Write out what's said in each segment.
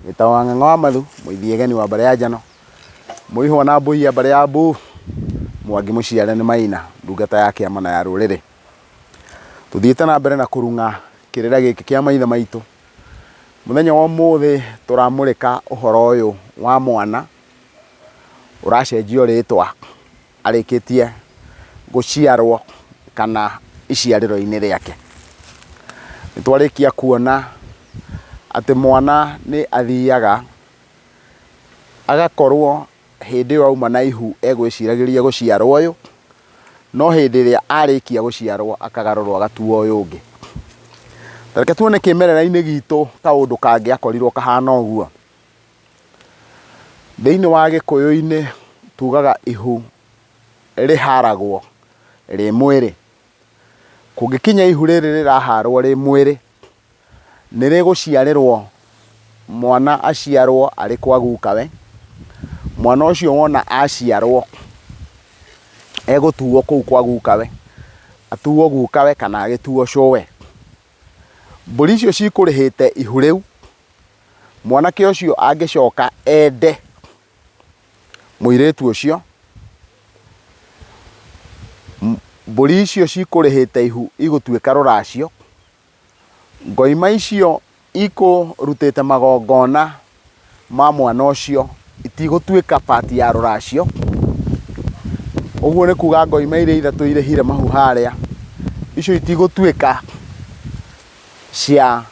Wĩtagwo Wang'ang'a wa Mathu, mũithiegeni wa mbarĩ ya Njano, mũihwa na mbũi ya mbarĩ ya Mbu, Mwangi mũciare nĩ Maina, ndungata ya kĩama na ya rũrĩrĩ. Tũthiĩte na mbere na kũrung'a kĩrĩra gĩkĩ kĩa maithe maitũ. Mũthenya wa ũmũthĩ tũramũrĩka ũhoro ũyũ wa mwana ũracenjio rĩtwa arĩkĩtie gũciarwo kana iciarĩro-inĩ rĩake. Nĩ twarĩkia kuona atĩ mwana nĩ athiaga agakorwo hĩndĩ ĩyo auma na ihu egwĩciragĩria gũciarwo ũyũ, no hĩndĩ ĩrĩa arĩkia gũciarwo akagarũrwo agatuo ũyũ ũngĩ. Ta reke tuone kĩmerera-inĩ gitũ kaũndũ kangĩakorirwo kahana ũguo. Thĩinĩ wa gĩkũyũ-inĩ tugaga ihu rĩharagwo rĩ mwĩrĩ. Kũngĩkinya ihu rĩrĩ rĩraharwo rĩ mwĩrĩ, nĩ rĩgũciarĩrwo mwana aciarwo arĩ kwa gukawe. Mwana ũcio wona aciarwo, egũtuo kũu kwa gukawe, atuo gukawe kana agĩtuo cũwe. Mbũri icio cikũrĩhĩte ihu rĩu, mwanake ũcio angĩcoka ende mũirĩtu ũcio, mbũri icio cikũrĩhĩte ihu igũtuĩka rũracio, ngoima icio ikũrutĩte magongona ma mwana ũcio itigũtuĩka part ya rũracio, ũguo nĩ kuga ngoima iria ithatũ irĩhire mahu harĩa, icio itigũtuĩka cia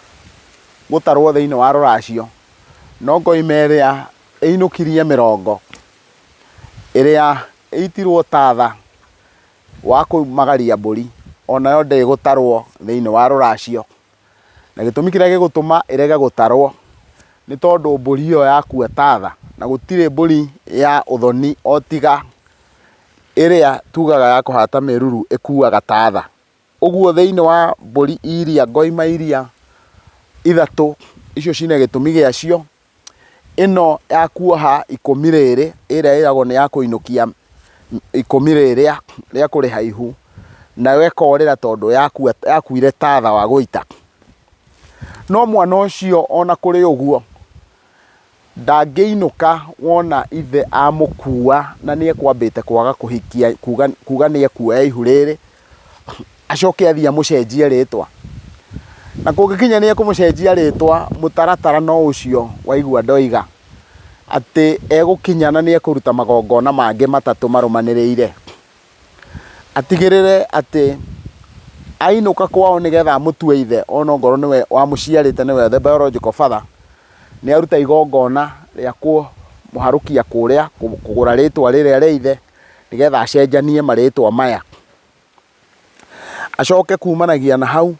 gũtarwo thĩinĩ wa rũracio, no ngoima ĩrĩa ĩinũkirie mĩrongo, ĩrĩa ĩitirwo tatha wa kumagaria mbũri, onayo ndĩgũtarwo thĩinĩ wa rũracio. Na gĩtũmi kĩrĩa gĩgũtũma ĩrege gũtarwo, nĩ tondũ mbũri ĩyo yakua tatha, na gũtirĩ mbũri ya ũthoni o tiga ĩrĩa tugaga ya kũhata mĩruru ĩkuaga tatha. Ũguo thĩinĩ wa mbũri iria ngoima iria ithatũ, icio cina gĩtũmi gĩacio, Ĩno ya kuoha ikũmi rĩrĩ, ĩrĩa ĩragwo nĩ ya kũinũkia ikũmi rĩrĩa rĩa kũrĩha ihu, nayo ĩkorĩra tondũ yakuire tatha wa gũita. No mwana ũcio ona kũrĩ ũguo, ndangĩinũka wona ithe amũkua na nĩ ekwambĩte kwaga kũhikia kuga nĩ ekuoya ihu rĩrĩ, acoke athiĩ amũcenjie rĩtwa. Na kũngĩkinya nĩ ekũmũcenjia rĩtwa, mũtaratara no ũcio waigua ndoiga, atĩ egũkinya na nĩ ekũruta magongona mangĩ matatũ marũmanĩrĩire. Atigĩrĩre atĩ ainũka kwao nĩgetha amũtue ithe ona ongorwo nĩwe wamũciarĩte nĩwe the biological father, nĩ aruta igongona rĩa kũmũharũkia kũrĩa, kũgũra rĩtwa rĩrĩa rĩa ithe, nĩgetha acenjanie marĩtwa maya. Acoke kumanagia na hau,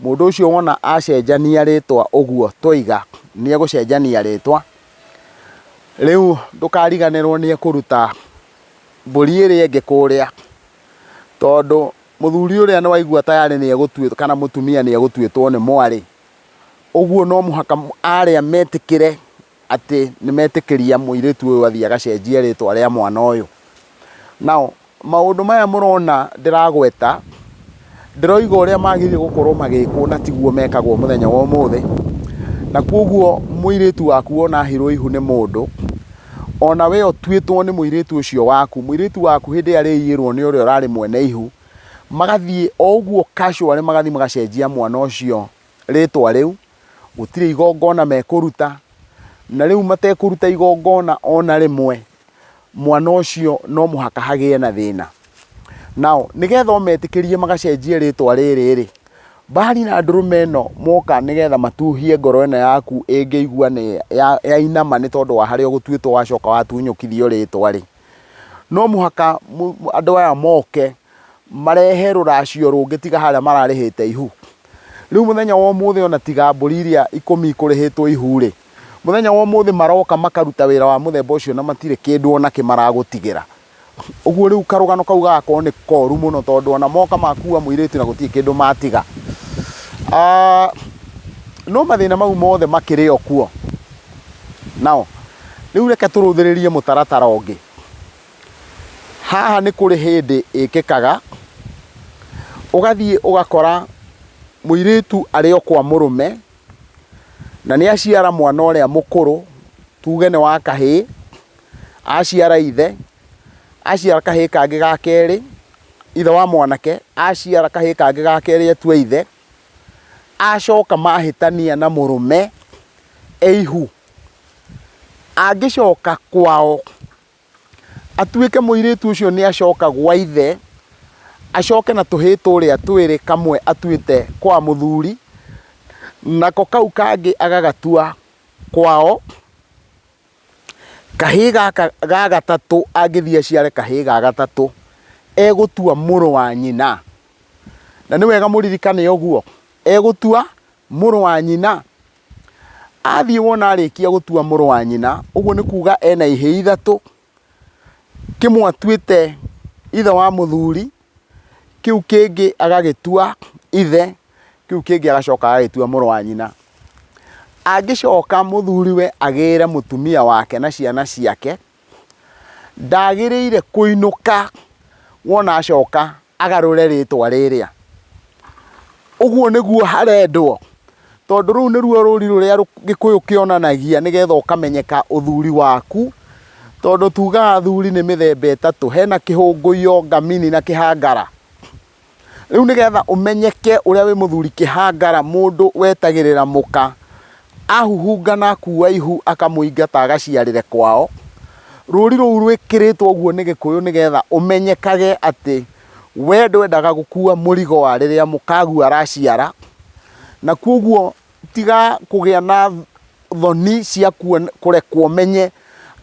mũndũ ũcio wona acenjania rĩtwa ũguo twoiga nĩ egũcenjania rĩtwa, rĩu ndũkariganĩrwo nĩ ekũruta mbũri ĩrĩa ĩngĩ kũrĩa, tondũ mũthuri ũrĩa nĩ waigua tayarĩ nĩ egũtuĩtwo kana mũtumia nĩ egũtuĩtwo nĩ mwarĩ, ũguo no mũhaka arĩa metĩkĩre atĩ nĩ metĩkĩria mũirĩtu ũyũ athiĩ agacenjie rĩtwa rĩa mwana ũyũ. Now maũndũ maya mũrona ndĩragweta, ndĩroiga ũrĩa magĩrĩire gũkorwo magĩkwo na tiguo mekagwo mũthenya wa ũmũthĩ. Na koguo mũirĩtu waku wona aheirwo ihu nĩ mũndũ, ona we ũtuĩtwo nĩ mũirĩtu ũcio waku, mũirĩtu waku hĩndĩ ĩrĩa arĩiyĩrwo nĩ ũrĩa ũrarĩ mwene ihu, magathiĩ o ũguo casually magathiĩ magacenjia mwana ũcio rĩtwa rĩu, gũtirĩ igongona mekũruta, na rĩu matekũruta igongona ona rĩmwe, mwana ũcio no mũhaka hagĩe na thĩna. Now, nĩgetha ũmetĩkĩrie magacenjie rĩtwa rĩrĩ rĩ, mbari na ndũrũme ĩno moka nĩgetha matuhie ngoro ĩno yaku ĩngĩigua nĩ yainama nĩ tondũ wa harĩa ũgũtuĩtwo wacoka watunyũkithio rĩtwa rĩ, no mũhaka andũ aya moke marehe rũracio rũngĩ tiga harĩa mararĩhĩte ihu. Rĩu mũthenya wa ũmũthĩ ona tiga mbũri iria ikũmi ikũrĩhĩtwo ihu rĩ, mũthenya wa ũmũthĩ maroka makaruta wĩra wa mũthemba ũcio na matirĩ kĩndũ ona kĩ maragũtigĩra. Ũguo rĩu karũgano kau gagakorwo nĩ koru mũno tondũ ona moka makua mũirĩtu na gũtirĩ kĩndũ matiga. Ah, no mathĩna mau mothe makĩrĩ o kuo. Nao, rĩu reke tũrũthĩrĩrie mũtaratara ũngĩ. Haha nĩ kũrĩ hĩndĩ ĩkĩkaga, ũgathiĩ ũgakora mũirĩtu arĩ o kwa mũrũme, Na nĩ aciara mwana ũrĩa mũkũrũ, tuge nĩ wa kahĩĩ, aciara ithe, aciara kahĩĩ kangĩ ga kerĩ, ithe wa mwanake, aciara kahĩĩ kangĩ ga kerĩ atue ithe, acoka mahĩtania na mũrũme e ihu. Angĩcoka kwao, atuĩke mũirĩtu ũcio nĩ acoka gwa ithe, acoke na tũhĩĩ tũrĩa twĩrĩ kamwe atuĩte kwa mũthuri, nako kau kangĩ agagatua kwao. Kahĩĩ gaka ga gatatũ angĩthiĩ aciare kahĩĩ ga gatatũ, egũtua mũrũ wa nyina. Na nĩ wega mũririkane ũguo, egũtua mũrũ wa nyina. Athiĩ wona arĩkia gũtua mũrũ wa nyina, ũguo nĩ kuga ena ihĩĩ ithatũ, kĩmwe atuĩte ithe wa mũthuri, kĩu kĩngĩ agagĩtua ithe, kĩu kĩngĩ agacoka agagĩtua mũrũ wa nyina. Angĩcoka mũthuriwe agĩre mũtumia wake na ciana ciake, ndagĩrĩire kũinũka wona acoka agarũre rĩtwa rĩrĩa. Ũguo nĩguo harendwo, tondũ rũu nĩruo rũri rũrĩa Gĩkũyũ kĩonanagia nĩgetha ũkamenyeka ũthuri waku, tondũ tugaga athuri nĩ mĩthemba ĩtatũ, hena kĩhũngũiyo, ngamini na kĩhangara. Rĩu nĩgetha ũmenyeke ũrĩa wĩ mũthuri kĩhangara mũndũ wetagĩrĩra mũka, ahuhungana akua ihu akamũingata agaciarĩre kwao, rũri rũu rwĩkĩrĩtwo ũguo nĩ Gĩkũyũ nĩgetha ũmenyekage atĩ we ndwendaga gũkua mũrigo wa rĩrĩa mũkaguo araciara, na koguo tiga kũgĩa na thoni cia kũrekwo menye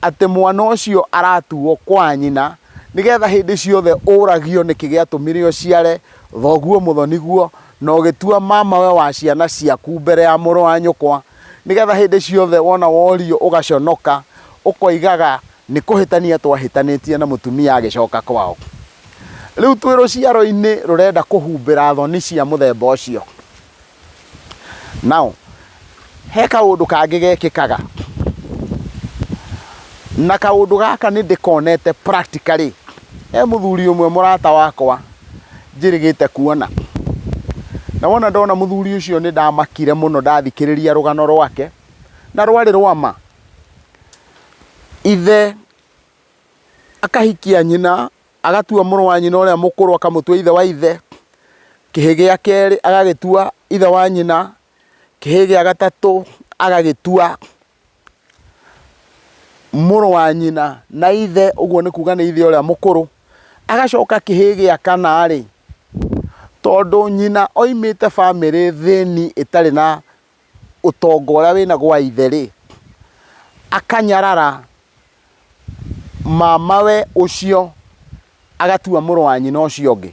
atĩ mwana ũcio aratuo kwa nyina, nĩgetha hĩndĩ ciothe ũragio nĩkĩ gĩatũmire ũciare thoguo mũthoniguo, na ũgĩtua mamawe wa ciana ciaku mbere ya mũrũ wa nyũkwa, nĩgetha hĩndĩ ciothe wona worio ũgaconoka, ũkoigaga nĩ kũhĩtania twahĩtanĩtie na mũtumia agĩcoka kwao. Rĩu twĩ rũciaro-inĩ rũrenda kũhumbĩra thoni cia mũthemba ũcio. Now, he kaũndũ kangĩ gekĩkaga, na kaũndũ gaka nĩ ndĩkonete practically. He mũthuri ũmwe mũrata wakwa njĩrĩgĩte kuona, na wona ndona mũthuri ũcio nĩ ndamakire mũno ndathikĩrĩria rũgano rwake, na rwarĩ rwa ma. Ithe akahikia nyina agatua mũrũ wa nyina ũrĩa mũkũrũ akamũtua ithe wa ithe, kĩhĩ gĩa kerĩ agagĩtua ithe wa nyina, kĩhĩ gĩa gatatũ agagĩtua mũrũ wa nyina na ithe, ũguo nĩ kuga nĩ ithe ũrĩa mũkũrũ. Agacoka kĩhĩ gĩa kana rĩ, tondũ nyina oimĩte bamĩrĩ thĩni ĩtarĩ na ũtonga ũrĩa wĩna gwa ithe rĩ, akanyarara mamawe ũcio agatua mũrũ wa nyina ũcio ũngĩ.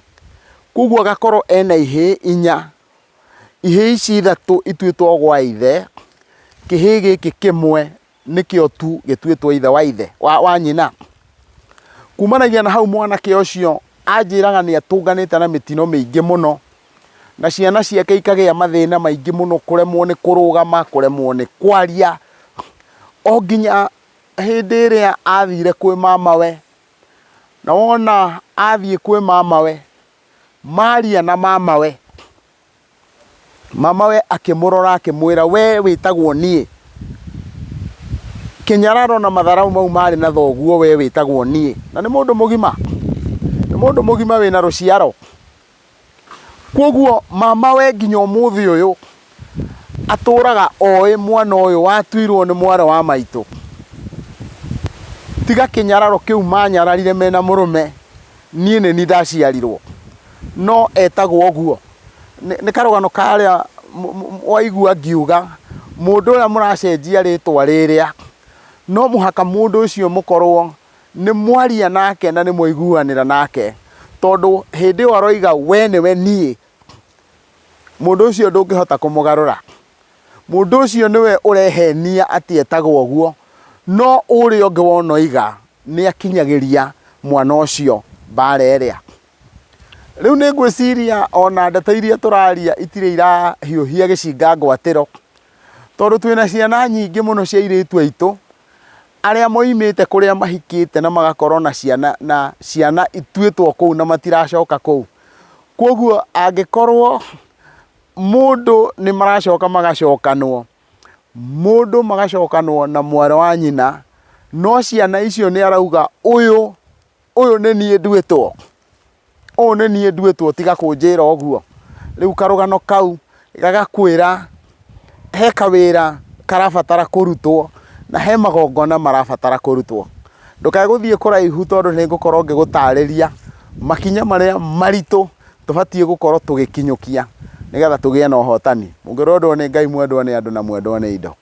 Koguo agakorwo ena ihĩĩ inya, ihĩĩ ici ithatũ ituĩtwo gwa ithe, kĩhĩĩ gĩkĩ kĩmwe nĩkĩo tu gĩtuĩtwo ithe wa ithe wa nyina. Kumanagia na hau mwanake ũcio anjĩraga nĩ atũnganĩte na mĩtino mĩingĩ mũno, na ciana ciake ikagĩa mathĩna maingĩ mũno, kũremwo nĩ kũrũgama, kũremwo nĩ kwaria, o nginya hĩndĩ ĩrĩa athire kwĩ mamawe, na wona athiĩ kwĩ mamawe, maria na mamawe, mamawe akĩmũrora akĩmwĩra we wĩtagwo niĩ. Kĩnyararo na matharau mau marĩ na thoguo we wĩtagwo niĩ. Na nĩ mũndũ mũgima, nĩ mũndũ mũgima wĩna rũciaro. Kwoguo mamawe nginya ũmũthĩ ũyũ atũraga oĩ mwana ũyũ watuirwo nĩ mwarĩ wa maitũ. Tiga kĩnyararo kĩu manyararire mena mũrũme, niĩ nĩ niĩ ndaciarirwo. No etagwo ũguo. Nĩ karũgano karĩa waigua ngiuga, mũndũ ũrĩa mũracenjia rĩtwa rĩrĩa, no mũhaka mũndũ ũcio mũkorwo nĩ mwaria nake na nĩ mwaiguanĩra nake, tondũ hĩndĩ ĩyo aroiga we nĩwe niĩ, mũndũ ũcio ndũngĩhota kũmũgarũra. Mũndũ ũcio nĩwe ũrehenia atĩ etagwo ũguo, no ũrĩa ũngĩ wona oiga nĩ akinyagĩria mwana ũcio mbara ĩrĩa. Rĩu nĩ ngwĩciria ona ndeto iria tũraria itirĩ irahiũhia gĩcinga ngwatĩro, tondũ twĩna ciana nyingĩ mũno cia airĩtu aitũ, arĩa moimĩte kũrĩa mahikĩte na magakorwo na ciana, na ciana ituĩtwo kũu na matiracoka kũu. Koguo angĩkorwo mũndũ nĩ maracoka magacokanwo, Mũndũ magacokanwo na mwarĩ wa nyina, no ciana icio nĩ arauga ũyũ, ũyũ nĩ niĩ nduĩtwo, ũyũ nĩ niĩ nduĩtwo tiga kũnjĩra ũguo. Rĩu karũgano kau gagakwĩra he kawĩra karabatara kũrutwo na he magongona marabatara kũrutwo. Ndũkae gũthiĩ kũraihu tondũ nĩ ngũkorwo ngĩgũtarĩria makinya marĩa maritũ tũbatiĩ gũkorwo tũgĩkinyũkia nĩgetha tũgĩe na ũhotani. Mũngĩrondwo nĩ Ngai mwendwo nĩ andũ na mwendwo nĩ indo.